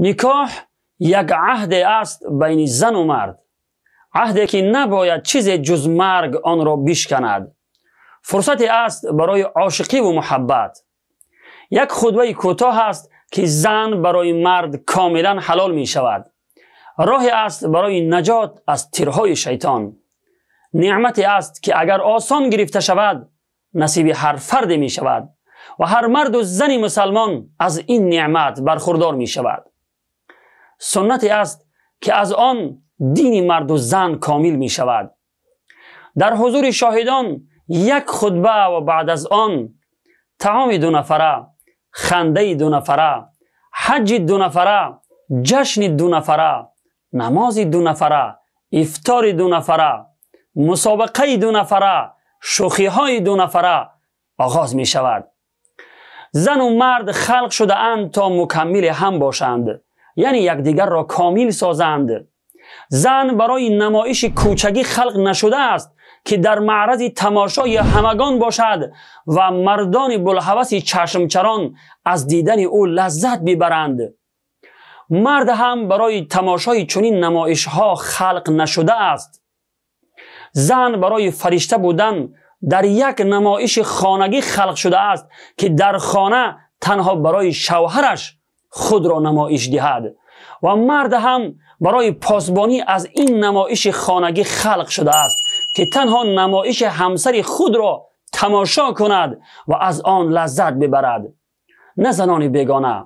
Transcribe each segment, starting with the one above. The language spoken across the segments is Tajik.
Никоҳ як аҳде аст байни зану мард, аҳде ки набояд чизе ҷуз марг онро бишканад. Фурсате аст барои ошиқиву муҳаббат. Як хутбаи кӯтоҳ аст, ки зан барои мард комилан ҳалол мешавад. Роҳе аст барои наҷот аз тирҳои шайтон. Неъмате аст, ки агар осон гирифта шавад, насиби ҳар фарде мешавад ва ҳар марду зани мусалмон аз ин неъмат бархурдор мешавад. Суннате аст, ки аз он дини марду зан комил мешавад. Дар ҳузури шоҳидон як хутба ва баъд аз он таоми дунафара, хандаи дунафара, ҳаҷҷи дунафара, ҷашни дунафара, намози дунафара, ифтори дунафара, мусобиқаи дунафара, шӯхиҳои дунафара оғоз мешавад. Зану мард халқ шудаанд то мукаммили ҳам бошанд, яъне якдигарро комил созанд. Зан барои намоиши кӯчагӣ халқ нашудааст, ки дар маърази тамошои ҳамагон бошад ва мардони булҳаваси чашмчарон аз дидани ӯ лаззат бибаранд. Мард ҳам барои тамошои чунин намоишҳо халқ нашудааст. Зан барои фаришта будан дар як намоиши хонагӣ халқ шудааст, ки дар хона танҳо барои шавҳараш худро намоиш диҳад, ва мард ҳам барои посбонӣ аз ин намоиши хонагӣ халқ шудааст, ки танҳо намоиши ҳамсари худро тамошо кунад ва аз он лаззат бибарад, на занони бегона.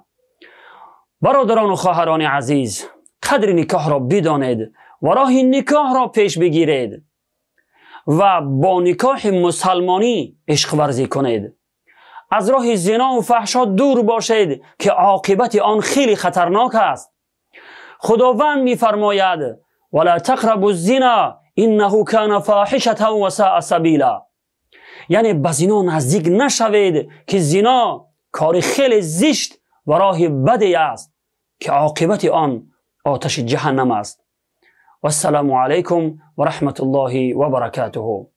Бародарону хоҳарони азиз, қадри никоҳро бидонед ва роҳи никоҳро пеш бигиред ва бо никоҳи мусалмонӣ ишқварзӣ кунед. Аз роҳи зинову фаҳшо дур бошед, ки оқибати он хеле хатарнок аст. Худованд мефармояд: «Вала тақрабу зина иннаҳу кана фоҳишатан ва саа сабила». Яъне ба зино наздик нашавед, ки зино кори хеле зишт ва роҳи баде аст, ки оқибати он оташи ҷаҳаннам аст. Вассалому алайкум ва раҳматуллоҳи ва баракатуҳу.